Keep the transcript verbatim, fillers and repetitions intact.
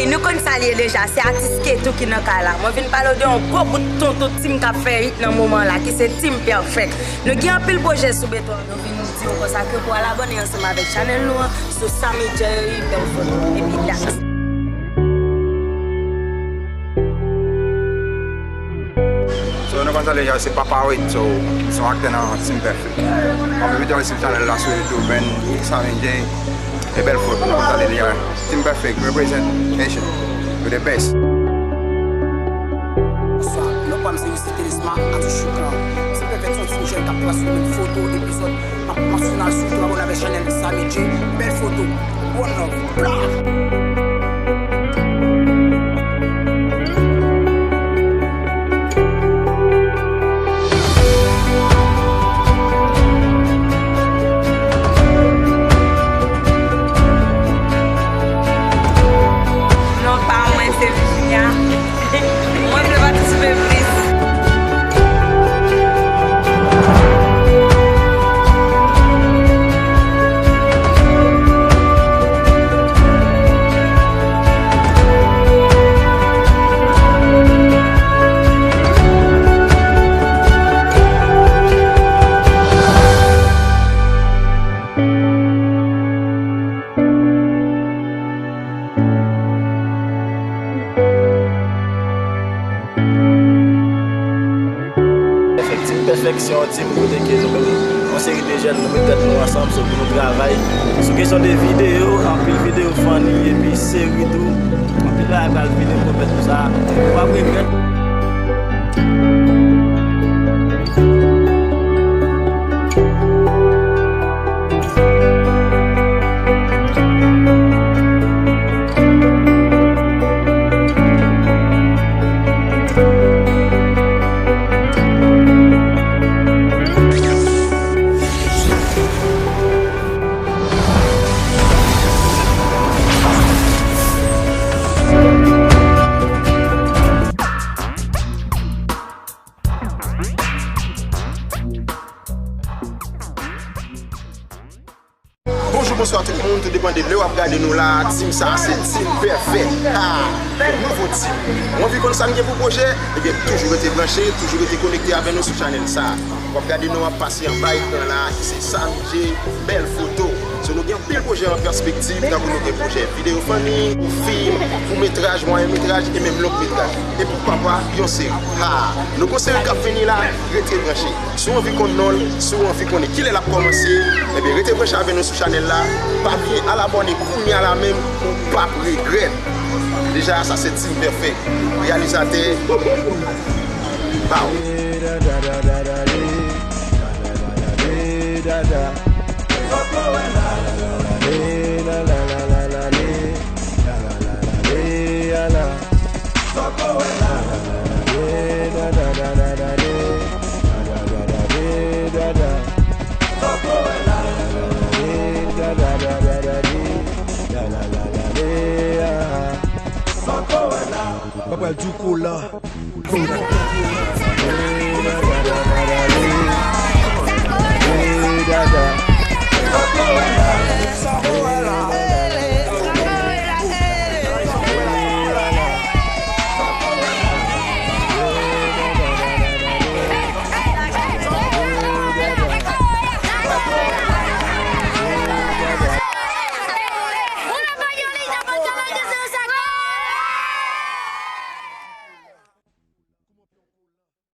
Nou konn sa l ye deja, se atis Ketou ki nan kay la. Mwen vin pale w de yon gwo bout tonton Tim k ap fè hit nan moman la, ki se Tim Perfect. Nou gen anpil pwojè sou beton. Nou vin di w konsa ke pou al abòne ansanm avèk chanèl nou an sou Sammy J Bèl Foto epi Dax. So, nou konn sa deja, se Papa Wade, so, se yon aktè nan Tim Perfect. Anpil videyo sou chanèl la, sou YouTube, and Sammy J, e Bèl Foto, nou konn sa deja. Tim Perfect, represent Haitian, we the best. Bonswa, non pa m se Mister Télésma, Atouch Choukan. Tim Perfect se yon ti jèn k ap transfòme foto, epizòd, m ap, m ap sou nan sou YouTube, abòne avèk chanèl Sammy J, Bèl Foto. One love. Blah! Non pa mwen se Virginia. Mwen vle patisipe plis. Pèfèk, Tim Pèfèk se yon tim kote ke nou menm, yon seri de jèn, nou met tèt nou ansanm, so pou nou travay sou kesyon de videyo, anpil videyo funny, epi seri tou, anpil bagay pral vini pou fèt pou sa, nou p ap regrèt. Bonjou, bonswa tout moun, tou depann de lè w ap gade nou la, tim sa a se Tim Pèfèk. Ha! Yon nouvo tim. Ou anvi konn sa n gen pou pwojè? Ebyen, toujou rete branche, toujou rete konekte avè nou sou chanèl sa a. W ap gade non ap pase anba ekran la, ki se Sammy J, Bèl Foto. So, nou gen anpil pwojè an pèspektiv, tankou nou gen pwojè videyo funny, pou fim, kout metraj, mwayen metraj, e menm long metraj. E poukwa pa, yon seri. Ha! Nou gen yon seri k ap vini la, rete branche. Si w anvi konn non l, si w anvi konnen kilè l ap kòmanse, ebyen, rete branche avè nou sou chanèl la. Pa bliye al abòne kounye a la menm, ou p ap regrèt. Deja, sa se Tim Pèfèk, reyalizatè. Pow! Papa Djoukoula.